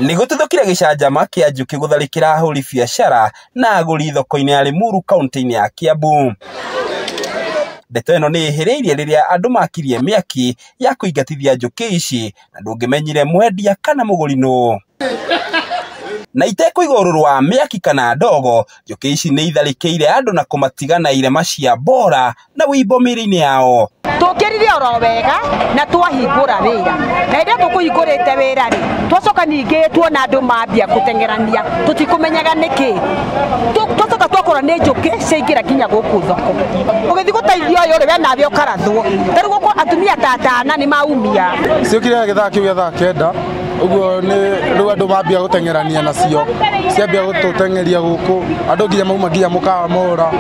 Nĩ gũtuthũkire gĩcanjama kĩa njũkĩ gũtharĩkĩra ahũri biacara na agũri thoko-inĩ ya Limuru kaunti-inĩ ya Kiambu. Ndeto ĩno nĩ ĩhĩrĩirie rĩrĩa andũ makirie mĩaki ya kũingatithia njũkĩ ici na ndũngĩmenyire mwendia kana mũgũri nũ. Na itekũiga ũrũrũ wa mĩaki kana ndogo, njũkĩ ici nĩ itharĩkĩire andũ na kũmatiga na irema cia mbora na wĩimbo mĩĩrĩ-inĩ yao. Tũkĩrire oro wega na twahingũra wĩra, na hĩndĩ ĩrĩa tũkũhingũrĩte wĩra rĩ, twacoka ningĩ tuona andũ mambia gũteng'erania, tũtikũmenyaga nĩkĩ. Twacoka twakora nĩ njũkĩ ciaingĩra nginya gũkũ thoko. Ũgĩthiĩ gũteithia ũyũ rĩ, we nawe ũkarathwo. Ta rĩu gũkũ atumia ta atana nĩ maumia. Ciokire gĩthaa kĩu gĩa thaa kenda, ũguo nĩ rĩu andũ mambia gũteng'erania nacio, ciambia gũtũteng'eria gũkũ, andũ nginya mauma nginya mũkawa mora,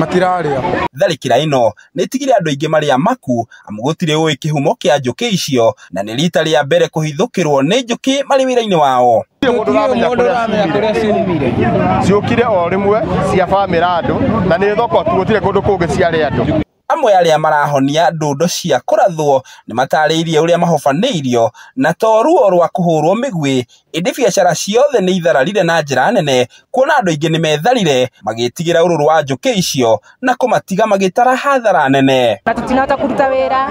matirarĩa. Tharĩkĩra ĩno nĩ ĩtigire andũ aingĩ marĩ amaku amu gũtirĩ ũĩ kĩhumo kĩa njũkĩ icio na nĩ rita rĩa mbere kũhithũkĩrwo nĩ njũkĩ marĩ wĩra-inĩ wao. Mũndũ ũramenya kũrĩa ciumire. Ciũkire o rĩmwe ciabamĩra andũ na nĩ thoko tu, gũtirĩ kũndũ kũngĩ ciarĩ andũ. Amwe arĩa marahonia ndũndo cia kũrathwo nĩ matarĩirie ũrĩa mahobanĩirio na to ruo rwa kũhũrwo mĩguĩ, ĩndĩ biacara ciothe nĩ ithararire na njĩra nene kuona andũ aingĩ nĩ metharire magĩtigĩra ũrũrũ wa njũkĩ icio na kũmatiga magĩtara hathara nene. Na tũtinahota kũruta wĩra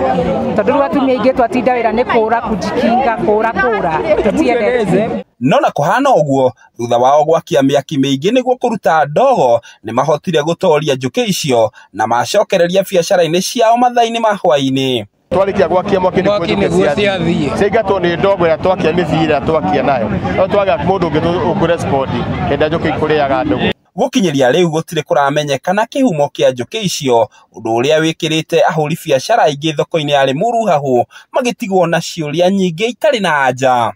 tondũ rĩu atumia aingĩ twatinda wĩra nĩ kũra kujikinga kũra kũra tũtiendete. No na kũhana ũguo, thutha wao gwakia mĩaki mĩingĩ nĩguo kũruta ndogo, nĩ mahotire gũtoria njũkĩ icio na macokereria biacara-inĩ ciao mathaa-inĩ ma hwaĩ-inĩ. Twarikia gwakia mwaki nĩguo njũkĩ ciathiĩ. Ciaingatwo nĩ ndogo ĩrĩa twakia mĩbira ĩrĩa twakia nayo. No twaga mũndũ ũngĩ ũkũrespondi hĩndĩ ĩrĩa njũkĩ ikũrĩaga andũ. Gũkinyĩria rĩu gũtirĩ kũramenyekana kĩhumo kĩa njũkĩ icio, ũndũ ũrĩa wĩkĩrĩte ahũri biacara aingĩ thoko-inĩ ya Limuru hahũ magĩtigwo na ciũria nyingĩ itarĩ na anja.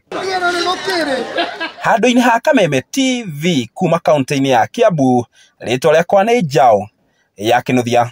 Handũ-inĩ ha Kameme TV kuma kaunti-inĩ ya Kiambu, rĩtwa rĩakwa nĩ Njaũ ya Kĩnuthia.